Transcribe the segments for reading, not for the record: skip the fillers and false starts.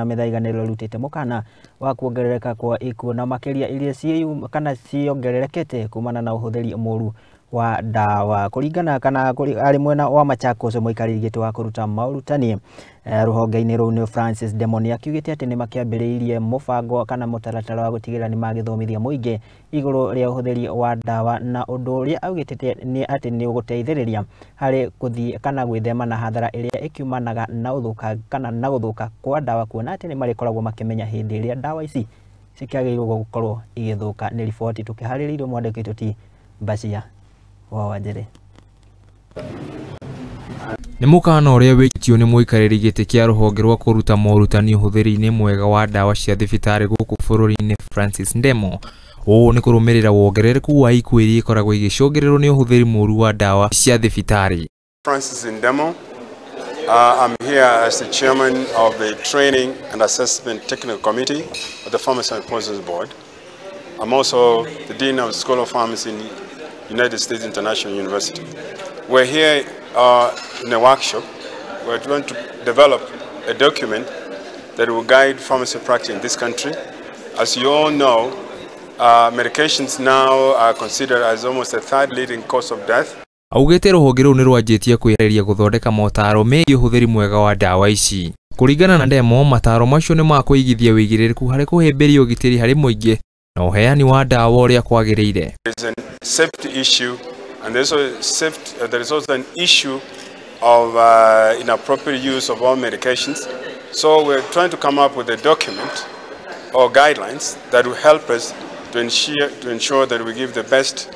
Mĩthaiga nĩ rũrutĩte mũkana wa kuongerereka kwa ikuũ na makĩria iria kana ciongererekete kumana na ũhũthĩri mũru wa ndawa. Kũringana kana arĩ mwena wa Machakos, mũikarĩri gĩtĩ wa kũruta maũrutani rũhonge-inĩ rũu nĩ Francis Demoni akiugĩte atĩ nĩ makĩambĩrĩirie mũbango kana mũtaratara wa gũtigĩrĩra nĩ magĩthomithia mũingĩ igũrũ rĩa ũhũthĩri wa ndawa, na ũndũ ũrĩa augĩte nĩ atĩ nĩ ũgũteithĩrĩria harĩ gũthiĩ kana gwĩthema na hathara ĩrĩa ĩkiumanaga na ũthũka kana na gũthũka kwa ndawa, kuona atĩ nĩ marĩkoragwo makĩmenya hĩndĩ ĩrĩa ndawa ici cikĩagĩrĩirwo gũkorwo igĩthũka. Nĩ riboti tũkĩharĩrĩirio mwandĩki ti Bacia wa Wanjĩrĩ. Nĩ mũkana ũrĩa wĩkĩtio nĩ mũikarĩri gĩtĩ kĩa rũhonge rwa kũruta morutani ũhũthĩri-inĩ mwega wa ndawa cia thibitarĩ gũkũ bũrũri-inĩ Francis Ndemo. Ũũ nĩ kũrũmĩrĩra wongerereku wa ikuũ iria ikoragwo igĩcũngĩrĩrwo nĩ ũhũthĩri mũru wa ndawa cia thibitarĩ. Francis Ndemo. I'm here as the chairman of the Training and Assessment Technical Committee of the Pharmacy and Poisons Board. I'm also the Dean of the School of Pharmacy in United States International University. We're here in a workshop. We're trying to develop a document that will guide pharmacy practice in this country. As you all know, medications now are considered as almost the third leading cause of death. Augĩte rũhonge rũu nĩ rwanjĩtie kwĩharĩria gũthondeka motaro megiĩ ũhũthĩri mwega wa ndawa ici. Kũringana na Ndemo, mataro macio nĩ makũigithia wĩigĩrĩrĩku harĩ kũhĩmbĩria ũgitĩri harĩ mũingĩ na ũheani wa ndawa ũrĩa kwagĩrĩire. There's a safety issue, and there is also an issue of inappropriate use of all medications. So we're trying to come up with a document or guidelines that will help us to ensure that we give the best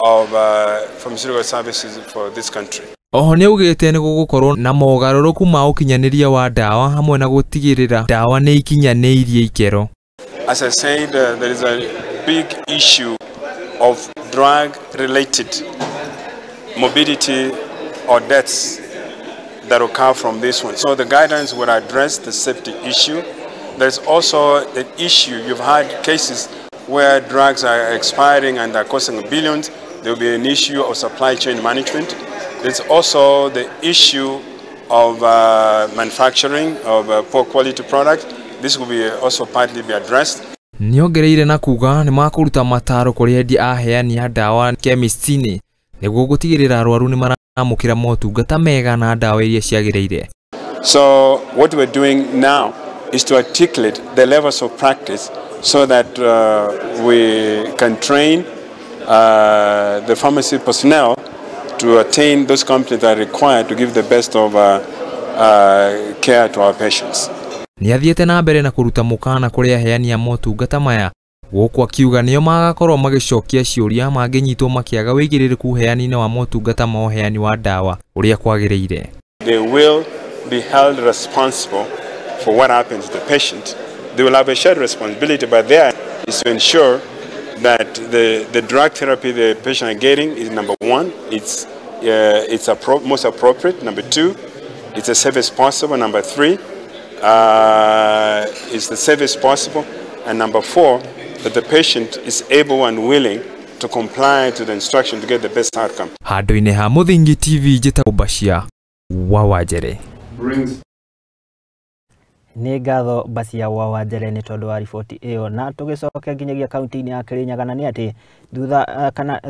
of pharmaceutical services for this country. Oho nĩ augĩte nĩ gũgũkorwo na mogarũrũku ma ũkinyanĩria wa ndawa hamwe na gũtigĩrĩra ndawa nĩ ikinyanĩirie ikĩro. As I said, there is a big issue of drug-related morbidity or deaths that occur from this one. So the guidelines will address the safety issue. There's also the issue, you've had cases where drugs are expiring and are costing billions. There will be an issue of supply chain management. There's also the issue of manufacturing of poor quality products. This will be also partly be addressed. Nĩongereire na kuga nĩ makũruta mataro kũrĩ endia aheani a ndawa kemist-inĩ nĩguo gũtigĩrĩra arwaru nĩ maramũkĩra motungata mega na ndawa iria ciagĩrĩire. So what we're doing now is to articulate the levels of practice so that we can train the pharmacy personnel to attain those competencies that are required to give the best of care to our patients. Nĩ athiĩte na mbere na kũruta mũkana kũrĩ aheani a motungata maya gũkũ akiuga nĩo magakorwo magĩcokia ciũria mangĩnyitwo makĩaga wĩigĩrĩrĩku ũheani-inĩ wa motungata ma ũheani wa ndawa ũrĩa kwagĩrĩire. They will be held responsible for what happens to the patient. They will have a shared responsibility, but there is to ensure that the drug therapy the patient are getting is, number one, it's most appropriate. Number two, it's as safe as possible. Number three, it's the safest possible. And number four, that the patient is able and willing to comply to the instruction to get the best outcome. Handũ-inĩ ha Mũthingi TV, njĩtagwo Bacia wa Wanjere. Nĩ ngatho Bacia wa Wanjere nĩ tondũ wa riboti ĩyo. Na tũgĩcoke nginyagia kaunti-inĩ ya Kĩrĩnyaga, na nĩ atĩ thutha kana